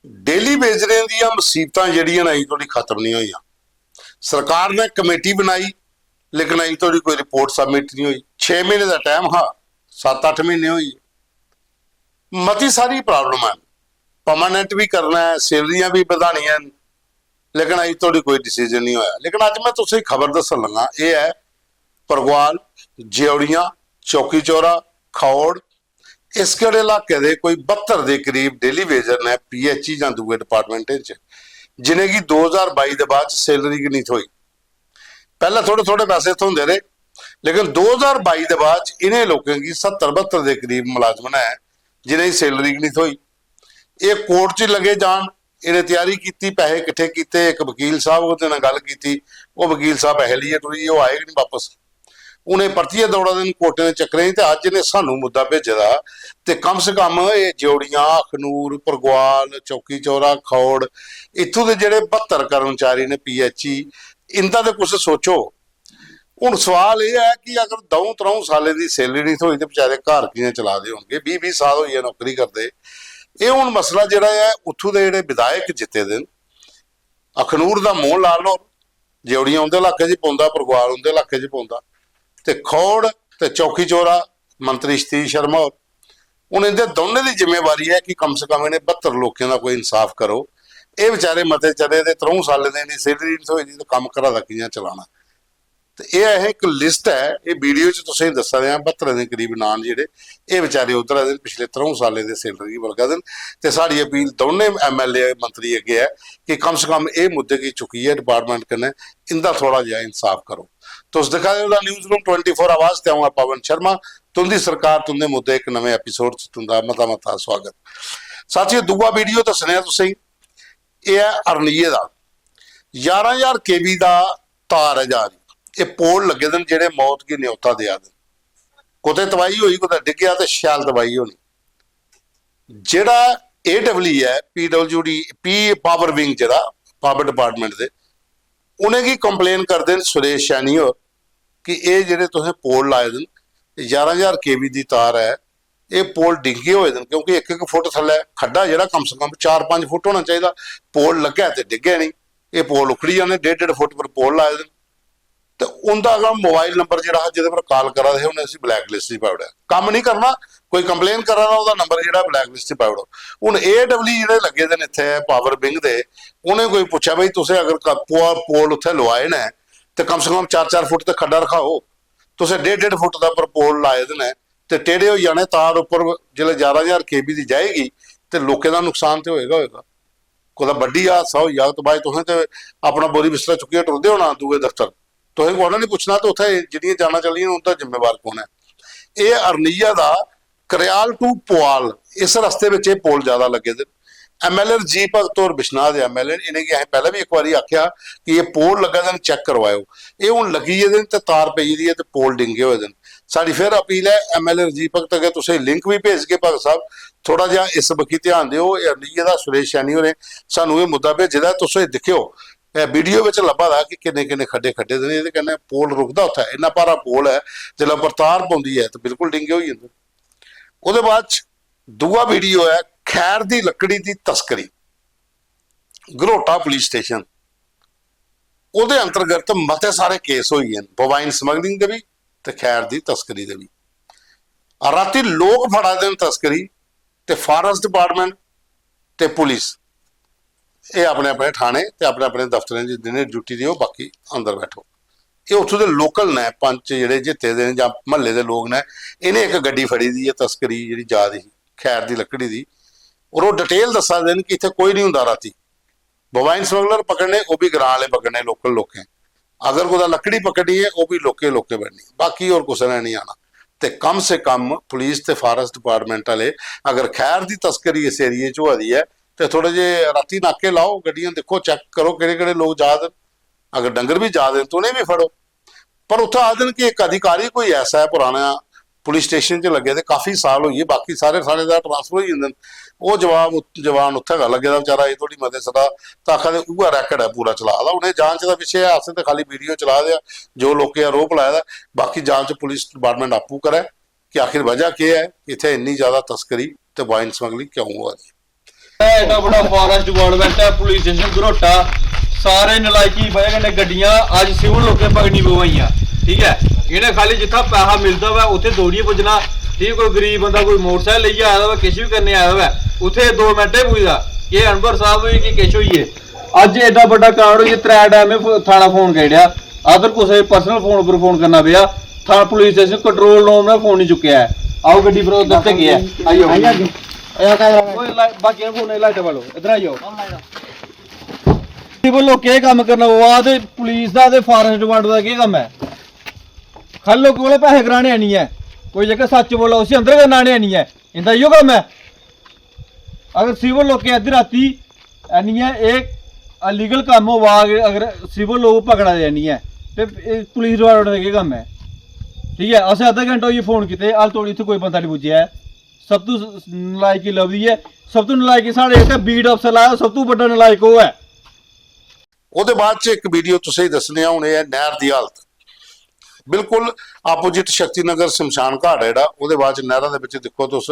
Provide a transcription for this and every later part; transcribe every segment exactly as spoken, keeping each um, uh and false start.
Daily वेजरें दियां मसीबतां जेह्ड़ियां न, अजें धोड़ी खत्म निं होइयां। सरकार ने कमेटी बनाई, लेकिन अजें धोड़ी कोई रिपोर्ट सबमिट निं होई। छे म्हीने दा टाइम हा, सत्त अट्ठ म्हीने होई गे। मती सारी प्रॉब्लम ऐ, परमानेंट बी करना ऐ, सैलरियां बी बधानियां न, लेकिन अजें धोड़ी कोई डिसीजन निं होया। लेकिन अज्ज में तुसेंगी खबर दस्सन लगा, एह् ऐ परगवाल, जेवड़ियां, चौकी चौरा, खौड़, इस केह्ड़े इलाके दे कोई बहत्तर दे करीब डेली वेजर ने पीएचई जां दूए डिपार्टमेंटें च, जिनेंगी दो ज्हार बाई दे बाद च सैलरी गै निं थ्होई। पैह्लें थोह्ड़े थोह्ड़े पैसे थ्होंदे रेह्, लेकिन दो ज्हार बाई दे बाद च इ'नें लोकें गी सत्तर बहत्तर दे करीब मुलाजम न, जिनेंगी सैलरी गै निं थ्होई। एह् कोर्ट च लगे जान, इ'नें त्यारी कीती, पैसे किट्ठे कीते, इक वकील साहब ओह्दे कन्नै गल्ल कीती, ओह् वकील साहब पैसे लेइयै टुरी गे, ओह् आए गै निं बापस। हून एह् परतियै दौड़ा दे न कोर्टें दे चक्करें च, ते अज्ज इ'नें सानूं मुद्दा भेजे दा, ते कम से कम एह् जेवड़ियां, अखनूर, परगवाल, चौकी चौरा, खौड़, इत्थूं दे जेह्ड़े बहत्तर कर्मचारी न पीएचई, इंदा ते कुछ सोचो। हून सवाल एह् ऐ कि अगर द'ऊं त्र'ऊं सालें दी सैलरी निं थ्होई ते बेचारे घर कि'यां चला दे होणगे? बीह् बीह् साल होई गे नौकरी करदे। एह् हून मसला जेह्ड़ा ऐ, उत्थूं दे जेह्ड़े विधायक जित्ते दे न, अखनूर दा मोहन लाल होर, जेवड़ियां उं'दे इलाके च पौंदा, परगवाल उं'दे इलाके च पौंदा, ते खौड़ ते चौकी चौरा मंत्री सतीश शर्मा होर। हून इं'दे दौनें दी जिम्मेवारी ऐ कि कम से कम इ'नें बहत्तर लोकें दा कोई इंसाफ करो। एह् बेचारे मते चले दे, त्र'ऊं सालें दे इ'नेंगी सैलरी निं थ्होई दी, ते कम्म घरा दा कि'यां चलाना? ते एह् असें इक लिस्ट ऐ, एह् वीडियो च तुसेंगी दस्सा दे आं, बहत्तरें दे करीब नांऽ न जेह्ड़े, एह् बेचारे उद्धरा दे न, पिछले त्र'ऊं सालें दे सैलरी गी बलगा दे न। ते साढ़ी अपील दौनें एमएलए मंत्री अग्गें ऐ कि कम से कम एह् मुद्दे गी चुक्कियै डिपार्टमेंट कन्नै इंदा थोह्ड़ा जेहा इंसाफ करो। तुस दिक्खा दे ओ न्यूज़ रूम ट्वेंटी फोर आवाज ते अ'ऊं आं पवन शर्मा। तुं'दी सरकार तुं'दे मुद्दे इक नमें एपिसोड च तुं'दा मता मता स्वागत। साथियो, दूआ वीडियो दस्सने आं तुसेंगी, एह् ऐ अरनिये दा, ञारां ज्हार केवी दा तार ऐ जा दी। एह् पोल लग्गे दे न जेह्ड़े मौत गी न्योता देआ दे न। कुतै तबाही होई, कुतै डिग्गेआ ते शैल तबाही होनी। जेह्ड़ा एडब्ल्यू ऐ, पीडब्ल्यूडी, पी पावर विंग, जेह्ड़ा पावर डिपार्टमेंट दे, उ'नेंगी कंप्लेन करदे न सुरेश सैनी होर कि एह् जेह्ड़े तुसें पोल लाए दे न, ञारां ज्हार केवी दी तार ऐ, एह् पोल डिंगे होए दे न, क्योंकि इक इक फुट थल्लै खड्डा जेह्ड़ा कम से कम चार पंज फुट होना चाहिदा, पोल लग्गै ते डिग्गै निं। एह् पोल उखड़ी जाने, डेढ़ डेढ़ फुट पर पोल लाए दे न। ते उं'दा अगर मोबाइल नंबर जेह्ड़ा हा, जेह्दे पर काल करा दे हे, उ'नें उसी ब्लैक लिस्ट च पाई ओड़ेआ। कम्म निं करना, कोई कंप्लेन करा दा, ओह्दा नंबर जेह्ड़ा ब्लैक लिस्ट च पाई ओड़ो। हून एडब्ल्यू जेह्ड़े लग्गे दे न इत्थै पावर विंग दे, उ'नें कोई पुच्छेआ, "भाई, तुसें अगर क-, पो-, पोल उत्थै लोआए न ते कम से कम चार चार फुट ते खड्डा रखाओ, तुसें डेढ़ डेढ़ फुट दा पर पोल लाए दे न ते टेढ़े होई जाने तार उप्पर, जिसलै ञारां ज्हार केवी दी जाएगी ते लोकें दा नुकसान ते होएगा होएगा।" कुतै बड्डी हादसा होई जाग ते भाई तुसें ते अपना बोरी बिस्तरा चुक्कियै टुरदे होना दूए दफ्तर, तुसें कुसै ने निं पुच्छना। ते उत्थै जेह्ड़ियां जाना चलियां उं'दा जिम्मेवार कौन ऐ? एह् अरनिया दा करयाल टू पुआल, इस रस्ते बिच एह् पोल ज्यादा लग्गे दे न। एमएलए रजीव भगत होर बिश्नाह दे एमएलए न, इ'नेंगी असें पैह्लें बी इक बारी आखेआ कि एह् पोल लग्गे दे न, चैक करवाएओ। एह् हून लग्गी गेदे न ते तार पेई गेदी ऐ ते पोल डिंगे होए दे न। साढ़ी फिर अपील ऐ एमएलए रजीव भगत अग्गें, तुसें लिंक बी भेजगे भगत साहब, थोह्ड़ा जेहा इस बक्खी ध्यान देओ। एह् अरनिये दा सुरेश सैनी होरें सानू एह् मुद्दा भेजे दा ऐ, तुस एह् दिक्खेओ, एह् वीडियो बिच लब्भा दा कि किन्ने किन्ने खड्डे खड्डे दे न। एह्दे कन्नै पोल रुकदा उत्थै, इन्ना भारा पोल ऐ, जिसलै उप्पर तार पौंदी ऐ ते बिल्कुल डिंगे होई जंदे। ओह्दे बाद च दूआ वीडियो ऐ खैर दी लकड़ी दी तस्करी, घरोटा पुलिस स्टेशन, ओह्दे अंतर्गत मते सारे केस होई गे न, बोवाइन स्मगलिंग दे बी ते खैर दी तस्करी दे बी। रातीं लोक फड़ा दे न तस्करी, ते फारेस्ट डिपार्टमेंट ते पुलिस एह् अपने अपने थाने ते अपने अपने दफ्तरें च दिनें ड्यूटी देओ, बाकी अंदर बैठो। एह् उत्थूं दे लोकल न, पंच जेह्ड़े जित्ते दे न जां म्हल्ले दे लोक न, इ'नें इक गड्डी फड़ी दी ऐ तस्करी जेह्ड़ी जा दी ही खैर दी लकड़ी दी, और ओह् डिटेल दस्सा दे न कि इत्थै कोई निं होंदा रातीं। बोवाइन स्मगलर पकड़ने, ओह् बी ग्रां आह्ले पकड़ने, लोकल लोकें। अगर कुतै लकड़ी पकड़नी ऐ, ओह् बी लोकें लोकें बन्ननी, बाकी होर कुसै ने निं आना। ते कम से कम पुलिस ते फारेस्ट डिपार्टमेंट आह्ले, अगर खैर दी तस्करी इस एरिये च होआ दी ऐ, ते थोह्ड़े जे रातीं नाके लाओ, गड्डियां दिक्खो, चैक करो केह्ड़े केह्ड़े लोक जा दे न। अगर डंगर बी जा दे न, ते उ'नें बी फड़ो। पर उत्थै आखदे न कि इक अधिकारी कोई ऐसा ऐ पराना पुलिस स्टेशन च लग्गे दे, काफी साल होई गे, बाकी सारे थानेदार ट्रांसफर होई जंदे न। ओह् जवाब उत-, जवान उत्थै गै लग्गे दा बेचारा, अजें धोड़ी मते सदा, ते आखा दे उ'ऐ रैकड ऐ पूरा चला दा। उ'नें जांच दा विशे ऐ, असें ते खाली वीडियो चला दे आं, जो लोकें आरोप लाए दा, बाकी जांच पुलिस डिपार्टमेंट आपूं करै कि आखिर वजह केह् ऐ, इत्थै इन्नी ज्यादा तस्करी ते वाइन स्मगलिंग क्यों होआ दी ऐ। एड्डा बड्डा फारेस्ट डिपार्टमेंट ऐ, पुलिस स्टेशन घरोटा, सारे नलायकी बजह कन्नै गड्डियां अज्ज सिविल लोकें पकड़नी पवा दियां। ठीक ऐ, इ'नें खाली जित्थै पैहा मिलदा होऐ उत्थै दौड़ियै पुज्जना। ठीक, कोई गरीब बंदा कोई मोटरसाइकल लेइयै आए दा होऐ, किश बी करने आए दा होऐ, उत्थै दो मिंटें पुजदा। केह् अनवर साहब होई गे, किश होई गे, अज्ज एड्डा बड्डा कांड होई गेआ, त्रै टैम थाना फोन करी ओड़ेआ। अगर कुसै पर्सनल फोन उप्पर फोन करना पेआ, थाना पुलिस स्टेशन कंट्रोल रूम ने फोन नहीं चुक्केआ ऐ। आओ गड्डी पर उद्धर ते गेआ ऐ। आई जाओ। आई जाओ। ओए, ला-, बाकी फोन लाइट वालो, इधर आई जाओ। सिविल लोकें एह् कम्म करना पवा ते पुलिस दा ते फारेस्ट डिपार्टमेंट दा केह् कम्म ऐ? खाली लोकें कोला पैसे कराने आनियै, कोई जेह्का सच्च बोला उसी अंदर करना आने आनियै, इंदा इयो कम्म ऐ। अगर सिविल लोकें अद्धी राती आनियै एह् अलीगल कम्म होआ, अगर सिविल लोक पकड़ा दे आनियै, ते एह् पुलिस डिपार्टमेंट दा केह् कम्म ऐ? ठीक ऐ, असें अद्धा घैंटा होई फोन कीते, हाल तोड़ी इत्थै कोई बंदा निं पुज्जेआ ऐ। सब तू नलायकी लभदी ऐ, सब तू नलायकी साढ़े इत्थै बीट अफसर लाया, सब तू बड्डा नलायक ओह् ऐ। ओह्दे बाद च इक वीडियो तुसेंगी दस्सने आं। हून एह् ऐ नैह्र दी हालत, बिल्कुल अपोजिट शक्ति नगर शमशान घाट ऐ जेह्ड़ा, ओह्दे बाद च नैह्रा दे बिच दिक्खो तुस,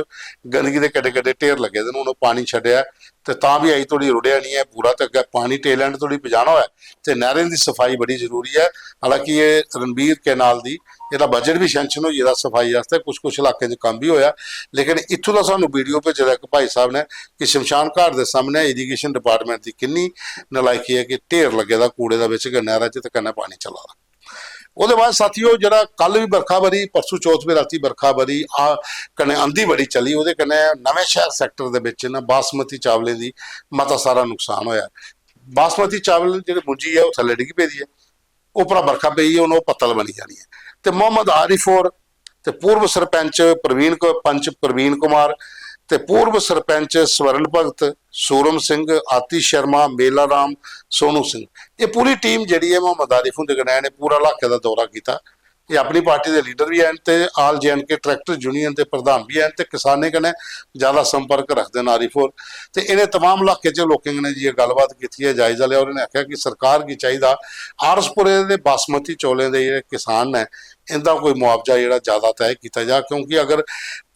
गंदगी दे कड्डे कड्डे ढेर लग्गे दे न। हून ओह् पानी छड्डेआ ते तां बी अजें धोड़ी रुढ़ेआ निं ऐ पूरा, ते अग्गें पानी टेल एंड धोड़ी पजाना होऐ ते नैह्रें दी सफाई बड़ी जरूरी ऐ। हालांकि एह् रणबीर कैनाल दी, एह्दा बजट बी सैंक्शन होई गेदा सफाई आस्तै, कुछ कुछ इलाकें च कम्म बी होआ, लेकिन इत्थूं दा सानूं वीडियो भेजे दा इक भाई साहब ने कि शमशान घाट दे सामनै इरीगेशन डिपार्टमेंट दी किन्नी नलायकी ऐ कि ढेर लग्गे दा कूड़े दा बिच गै नैह्रा च ते कन्नै पानी चला दा। ओह्दे बाद साथियो, जेह्ड़ा कल बी बरखा बरी, परसों चौथ बी रातीं बरखा बरी, आ, कन्नै अंधी बड़ी चली, ओह्दे कन्नै नमें शैह्र सैक्टर दे बिच ना बासमती चावलें दी मता सारा नुकसान होया। बासमती चावल जेह्ड़ी मुंजी ऐ, ओह् थल्ले डिग्गी पेदी ऐ, उप्परा बरखा पेई ऐ, हून ओह् पत्तल बनी जानी ऐ। ते मोहम्मद आरिफ होर ते पूर्व सरपंच प्रवीण क-, पंच प्रवीण कुमार ते पूर्व सरपंच स्वर्ण भगत, सूरम सिंह, आतिश शर्मा, मेला राम, सोनू सिंह, एह् पूरी टीम जेह्ड़ी ऐ मोहम्मद आरिफ हुंदे कन्नै, इ'नें पूरा इलाके दा दौरा कीता। एह् अपनी पार्टी दे लीडर बी हैन ते आल J and K tractor union दे प्रधान बी हैन ते किसानें कन्नै ज्यादा संपर्क रखदे न आरिफ होर। ते इ'नें तमाम इलाके च लोकें कन्नै जाइयै गल्लबात कीती ऐ, जायजा लेआ। होर इ'नें आखेआ कि सरकार गी चाहिदा, आरसपुरे दे बासमती चौलें दे जेह्ड़े किसान न, इंदा कोई मुआवजा जेह्ड़ा ज्यादा तय कीता जा, क्योंकि अगर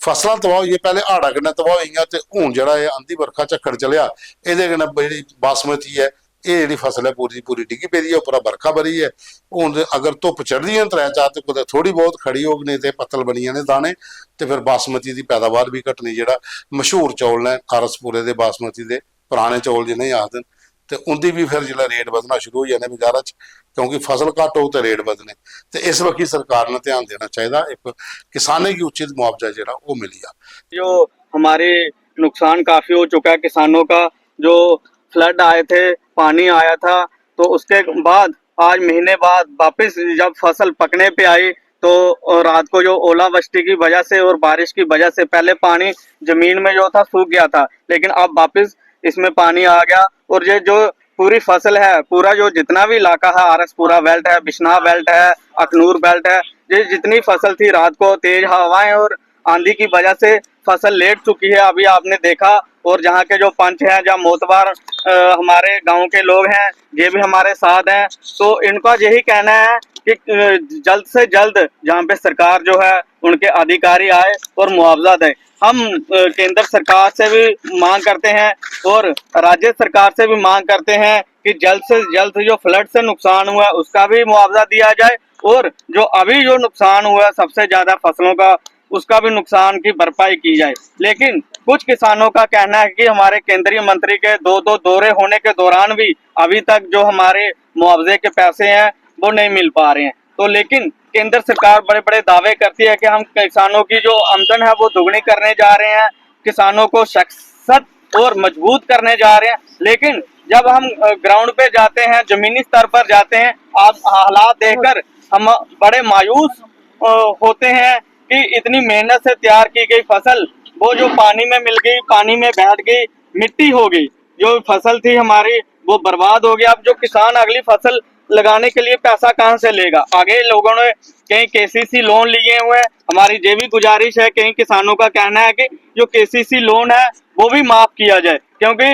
फसलां तबाह होइयां, पैह्ले हाड़ा कन्नै तबाह होइयां ते हून जेह्ड़ा एह् आंधी बरखा झक्खड़ चलेआ, एह्दे कन्नै जेह्ड़ी बासमती ऐ, एह् जेह्ड़ी फसल ऐ पूरी दी पूरी डिग्गी पेदी ऐ, उप्परा बरखा बरी ऐ। हून ते अगर धुप्प चढ़दी ऐ त्रै चार ते कुतै थोह्ड़ी बहुत खड़ी होग, नेईं ते पत्तल बनी जाने दाने, ते फिर बासमती दी पैदावार बी घटनी। जेह्ड़ा मशहूर चौल न आरसपुरे दे बासमती दे, पराने चौल जि'नेंगी आखदे न, ते उं'दी बी फिर जिसलै रेट बधना शुरू होई जाने बजारा च, क्योंकि फसल घट्ट होग ते रेट बधने। ते इस बक्खी सरकार ने ध्यान देना चाहिदा, इक किसानें गी उचित मुआवजा जेह्ड़ा ओह् मिली जा। जो हमारे नुकसान काफी हो चुका है किसानों का, जो फ्लड आए थे, पानी आया था, तो उसके बाद आज महीने बाद वापस जब फसल पकने पे आई तो रात को जो ओलावृष्टि की वजह से और बारिश की वजह से पहले पानी जमीन में जो था सूख गया था, लेकिन अब वापस इसमें पानी आ गया और ये जो पूरी फसल है, पूरा जो जितना भी इलाका है, आरएसपुरा बेल्ट है, बिश्नाह बेल्ट है, अखनूर बेल्ट है, ये जितनी फसल थी, रात को तेज हवाएं और आंधी की वजह से फसल लेट चुकी है। अभी आपने देखा, और जहाँ के जो पंच हैं, जहाँ मोतबार हमारे गांव के लोग हैं, ये भी हमारे साथ हैं, तो इनका यही कहना है कि जल्द से जल्द जहाँ पे सरकार जो है, उनके अधिकारी आए और मुआवजा दें। हम केंद्र सरकार से भी मांग करते हैं और राज्य सरकार से भी मांग करते हैं कि जल्द से जल्द जो फ्लड से नुकसान हुआ है, उसका भी मुआवजा दिया जाए और जो अभी जो नुकसान हुआ है सबसे ज्यादा फसलों का, उसका भी नुकसान की भरपाई की जाए। लेकिन कुछ किसानों का कहना है कि हमारे केंद्रीय मंत्री के दो दो दौरे होने के दौरान भी अभी तक जो हमारे मुआवजे के पैसे हैं, वो नहीं मिल पा रहे हैं। तो लेकिन केंद्र सरकार बड़े बड़े दावे करती है कि हम किसानों की जो आमदन है, वो दोगुनी करने जा रहे हैं, किसानों को सशक्त और मजबूत करने जा रहे हैं, लेकिन जब हम ग्राउंड पे जाते हैं, जमीनी स्तर पर जाते हैं, आप हालात देखकर हम बड़े मायूस होते हैं कि इतनी मेहनत से तैयार की गई फसल, वो जो पानी में मिल गई, पानी में बैठ गई, मिट्टी हो गई, जो फसल थी हमारी, वो बर्बाद हो गया। अब जो किसान अगली फसल लगाने के लिए पैसा कहाँ से लेगा? आगे लोगों ने कहीं केसीसी लोन लिए हुए हैं। हमारी ये भी गुजारिश है, कहीं किसानों का कहना है कि जो केसीसी लोन है, वो भी माफ किया जाए, क्योंकि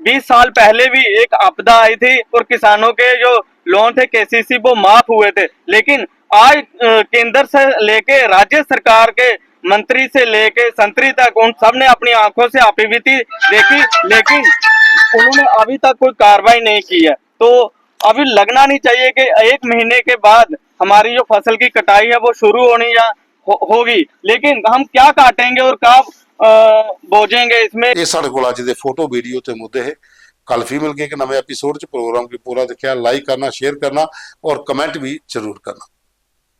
बीस साल पहले भी एक आपदा आई थी और किसानों के जो लोन थे केसीसी, वो माफ हुए थे, लेकिन आज केंद्र से लेके राज्य सरकार के मंत्री से लेके संतरी तक, उन सब ने अपनी आंखों से आपबीती देखी, लेकिन उन्होंने अभी तक कोई कार्रवाई नहीं की है। तो अभी लगना नहीं चाहिए कि एक महीने के बाद हमारी जो फसल की कटाई है वो शुरू होनी या हो, होगी, लेकिन हम क्या काटेंगे और कब अ, बोजेंगे इसमें। ਇਹ ਸਾਡੇ ਕੋਲ ਅੱਜ ਦੇ ਫੋਟੋ, ਵੀਡੀਓ ਤੇ ਮੁੱਦੇ ਹੈ। ਕੱਲ ਫਿਰ ਮਿਲ ਕੇ ਇੱਕ ਨਵੇਂ ਐਪੀਸੋਡ ਚ। ਪ੍ਰੋਗਰਾਮ ਕੀ ਪੂਰਾ ਦੇਖਿਆ, ਲਾਈਕ ਕਰਨਾ, ਸ਼ੇਅਰ ਕਰਨਾ ਔਰ ਕਮੈਂਟ ਵੀ ਜ਼ਰੂਰ ਕਰਨਾ।